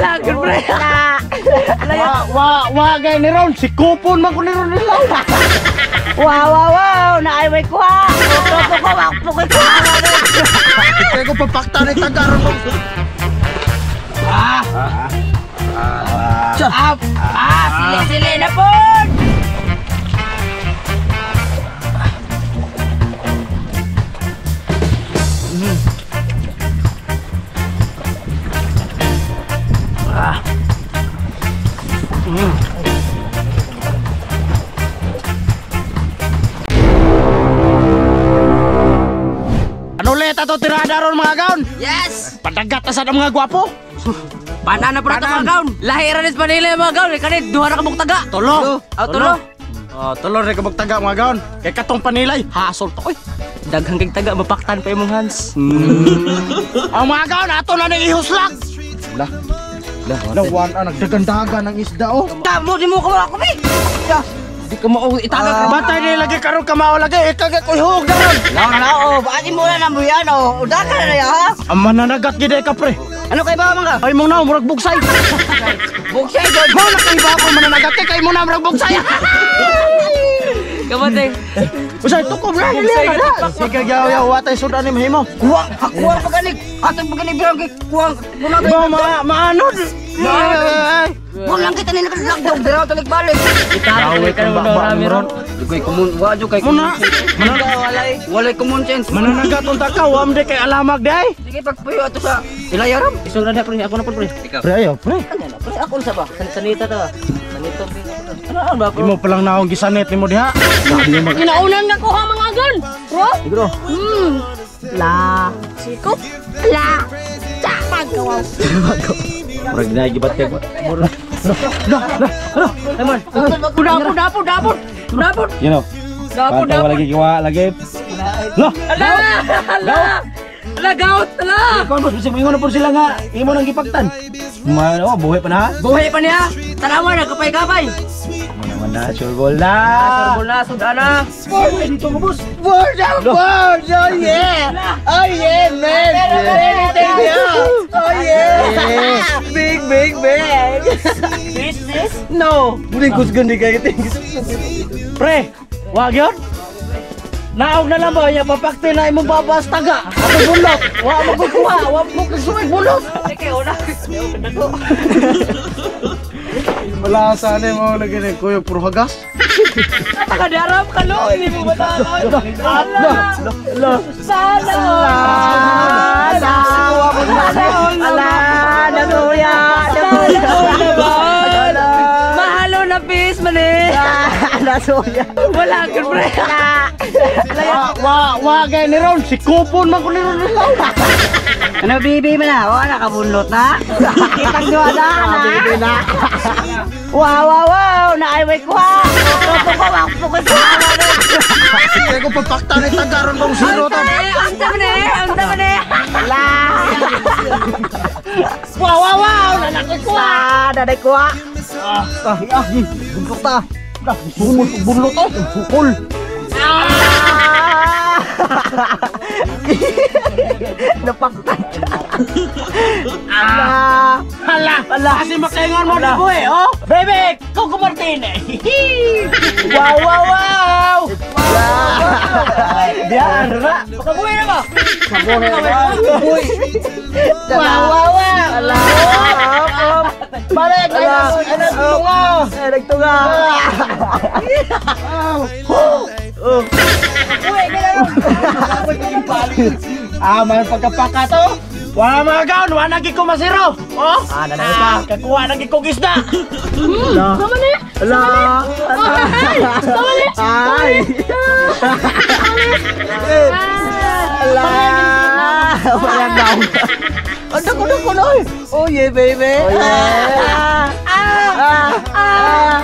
Wala gyud pre. Wa wa wa gay ni ron, si kupon man ko ni ron nila. Wow, wow, wow! Naay way kuha! Opo ko, wakpo ko kuha! Kaya ko papakta ni tagaron mo. Ah! Ah, sili-sili na po! Ano ulit ato tirada ron mga gaon? Yes! Padagat na sa mga gwapo. Panan na po ito mga gaon. Lahi ra ni Manila mga gaon. Kani duha ra ka buk taga. Tulo. Oh, tulo. Oh, tulo ra ka buk taga mga gaon. Kay katong panilay, hasol to oy. Daghang kay taga mapaktan pa imong hands. Ang mga gaon ato na ning ihuslak. La. La, lawan ang nagdagandagan ng isda oh. Tamo di mo ko ako bi. Di ka mao itaga ka. Batay ni lagi karon ka mao lagi ikagay ko ihog daron. Lao na lao, baati mo na nang buyan oh. Uda ka na ya ha. Ang mananagat gid ka pre. Ano kay ba mga? Ay mong na murag bugsay. Bugsay jud. Mo na kay ba ko mananagat kay mo na murag bugsay. Kamate. Usay tukob na dili na. Sige yaw yaw watay sudan ni mahimo. Kuwang hakuwang pa gani. Atong pa gani birang kay kuwang. Muna Ba ma maanod. Walang kita ni nakalag birang talig balik. Awit ang bakba ni ron. Dugay kumun wa jud kay Muna. Walay walay kumun sense. Mananagat unta ka wa man kay alamag day. Sige pagpuyo ato sa ilayaram. Isog na pre, ako na pre. Pre ayo pre. Ano na pre ako sa ba? Sanita ta. Sanito. Ano ba Imo pa lang naong gisanit nimo diha. Ginaunan nga ko ha mga gon. Bro? Siguro. La. Sikop. La. Tsa pagkawaw. Murag na gibat kay. Murag. La la la. Naman. Dapon dapon dapon. Dapon. You know. Dapon Pantay dapon. lagi kiwa lagi. La. Ala! Ala! Ala gaut ala! Kon boss bisag moingon na po sila nga imo nang gipaktan. Ma oh buhi pa na. Buhay pa niya. Tanawa na kapay-kapay. Mo naman na sure ball na. Sure na sudan na. Ay, dito mo boss. Board board. Oh yeah. Oh yeah man. Anything yeah. Oh yeah. Big big big. This this. No. Muli kusgan di kay Pre, wag yun. Naog na lang ba niya papakti na imong babas taga. Ako bulot. Wa mo ko kuha, wa mo ko suig bulot. Sige una. Wala sana mo lagi ni kuya puro hagas. Takadaram ka lo, hindi mo matanaw. Ala. La. Sana. Ala. Ala. Naluya. Naman. Mahalo na peace man eh. Nasuya. Wala gyud pre. Wa wa wa gay ni ron si kupon man ko ni ron nila. Ano bibi man na? Wala nakabunlot na. Kitang duha na na. Na. Wow wow wow, naay way kuha. Opo ko wakpo ko kuha. Kaya ko papakta ni taga ron bang siro ta. Unsa man eh, unsa man eh. La. Wow wow wow, nanakoy kuha. Daday kuha. Ah, ah, ah, bunlot ta. Dah, sumul bunlot oh, sukul. Ah! Napaktan siya. Ah! Hala, hala. Kasi makaingon mo di boy, oh. Bebe, Coco Martinez. Wow wow wow. Diyan ra. Makabuhi na ba? Boy. Wow, wow, wow! Ala! Balik, ay nagtunga. Ay, nagtunga! Ah, may pagkapaka to. Wala mga gaon, wala nagi ko masiro. Oh? Ah, nanay pa. Kakuha nagi ko isda. Sama ni. Ala! Ay! Sama ni. Ay! Ala! Wala daw. Ang dako dako noy. Oh yeah, baby. Oh yeah. Ah! Ah! Ah!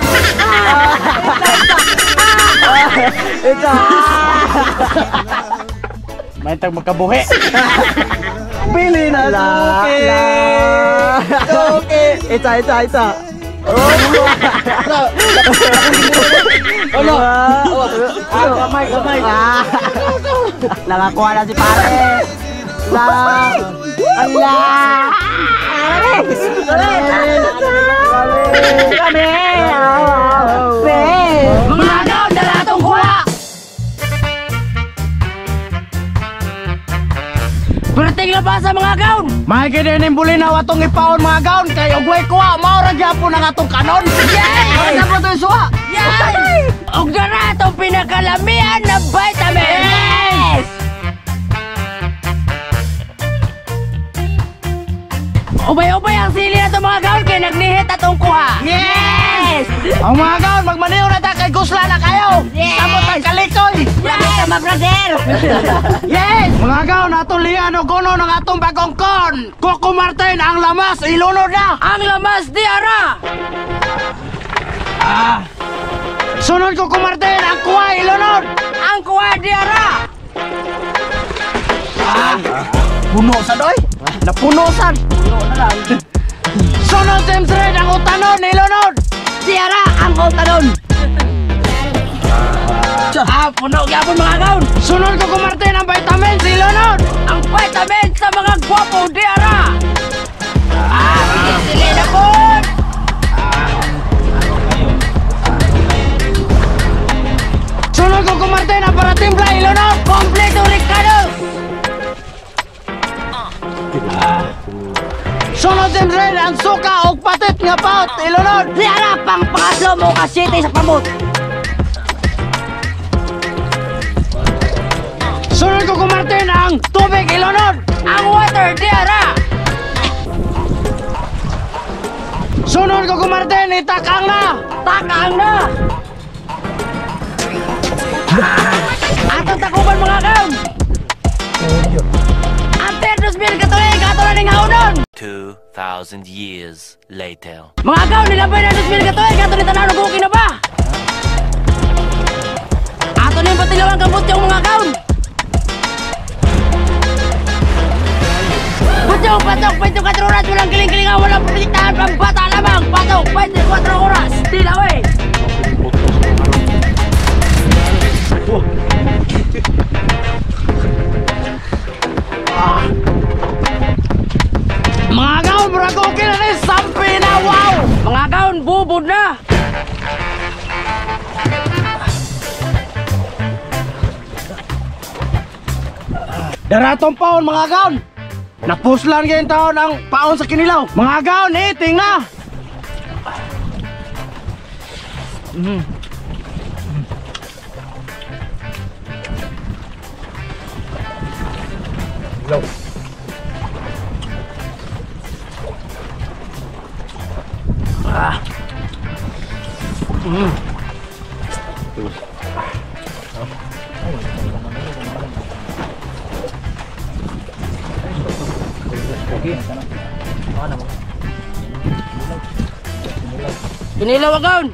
Ito. May tag makabuhi. Pili na La, la. Okay. Ito, ito, ito. Ano? Ah, kamay, kamay. Ah. Nakakuha na si pare. La. Ala. Kami. Mga gaon, dala atong kuha! Perting labasa mga gaon! Maigi din yung bulinaw atong ipaon mga gaon kay ugway kuha mao ra gyapon ang atong kanon. Yes! Mao ra gyapon suwa. Yes! Og dara atong pinakalamian na vitamins! Yes! Ubay-ubay ang sili na itong mga gaon kay nagnihit atong kuha. Yes! Ang mga gaon magmaniw na ta kay gusla na kayo. Yes! Samot ang kalikoy. Yes, tama brother. Yes! Mga gaon atong lian og uno ng atong bagong kon. Coco Martin ang lamas ilunod na. Ang lamas di ara! Sunod Coco Martin ang kuha ilunod. Ang kuha di ara! Puno sa doy. Napuno sad. Puno na lang. Sunod James Red ang utanon ilunod. Di ara ang utanon. Ah, puno gyapon mga gaon! Sunod Coco Martin ang vitamins ilunod. Ang vitamins sa mga gwapo di ara! Ah, sili na po! Sunod Coco Martin ang para timpla ilunod. Kompleto Ricardo! Sunod James Red ang suka og patit nga paut ilunod. Di ara pang pangatlo mo ka city sa pamot. Sunod Coco Martin ang tubig ilunod. Ang water di ara! Sunod Coco Martin itakang na. Takang na! Atong takuban mga kaon! After 2000 katuig, ato na ning haunon! 2,000 years later. Mga kaon, nilabay na 2000 katuig, ato ni tanan og okay na ba? Ato na yung patilawan kang butyong mga kaon! Butyong, patok, 24 oras, walang kiling-kilingan, walang protektahan, pambata lamang, patok, 24 oras, tilaw eh! Mga gaon murag okay na ni sampi na wow. Mga kaon, bubod na! Daratong paon mga gaon. Napuslan kayong taon ang paon sa kinilaw. Mga gaon eating na. Kinilaw agaon!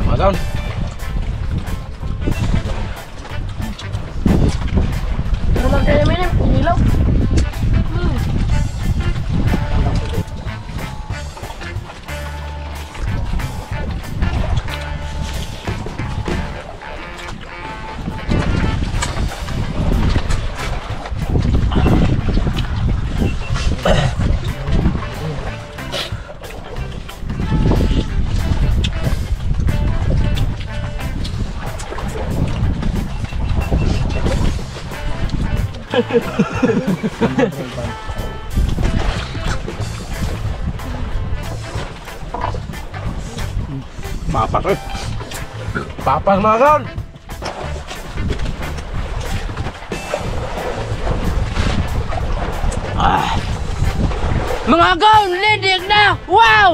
Mga gaon. Ano lang kayo minim? Kinilaw. Papas eh. Papas mga gaon. Mga gaon, lidig na! Wow!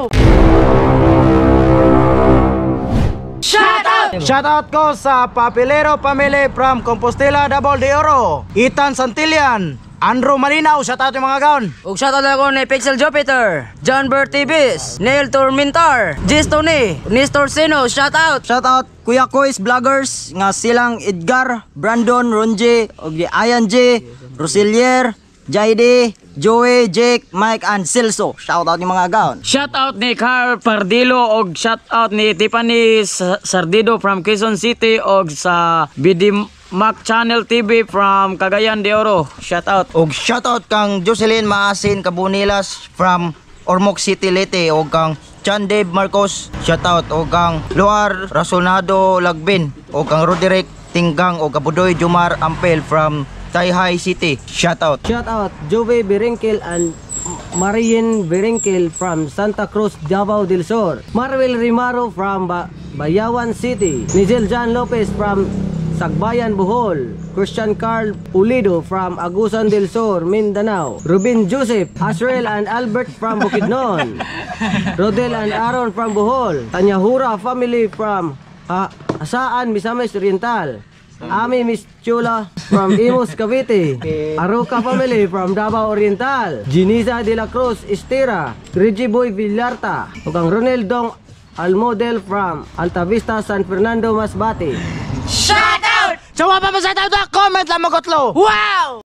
Shout out! Shout out ko sa Papelero Family from Compostela, Davao de Oro. Ethan Santillan, Andrew Malinaw, shout out yung mga gaon. Ug shout out ako ni Pixel Jupiter, John Bertibis, Neil Tormentar, Gis Tony, Nestor Sino, shout out! Shout out Kuya Kois Vloggers nga silang Edgar, Brandon, Ronje, og di Ayan J, Roselier, JD, Joey, Jake, Mike, and Celso. Shout out yung mga agaw. Shout out ni Carl Pardilo og shout out ni Tiffany Sardido from Quezon City og sa BD Mac Channel TV from Cagayan de Oro. Shout out. Og shout out kang Jocelyn Maasin Cabunilas from Ormoc City, Leyte, og kang Chan Dave Marcos, shout out, og kang Luar Rasonado Lagbin, og kang Roderick Tinggang, og Kabudoy Jumar Ampel from Taytay City. Shout out. Shout out Jove Berenkel and Marian Berenkel from Santa Cruz, Davao del Sur. Marwel Rimaro from Bayawan City. Nigel John Lopez from Sagbayan, Bohol. Christian Carl Pulido from Agusan del Sur, Mindanao. Ruben Joseph, Asriel and Albert from Bukidnon. Rodel and Aaron from Bohol. Tanyahura family from Asaan, Misamis Oriental. Ami Miss Chula from Imus, Cavite. Aruka family from Davao Oriental. Ginisa de la Cruz Estera. Reggie Boy Villarta. Ug ang Ronel Dong Almodel from Altavista, San Fernando, Masbate. Sa wa pa mo shout out, comment lang mo kotlo. Wow!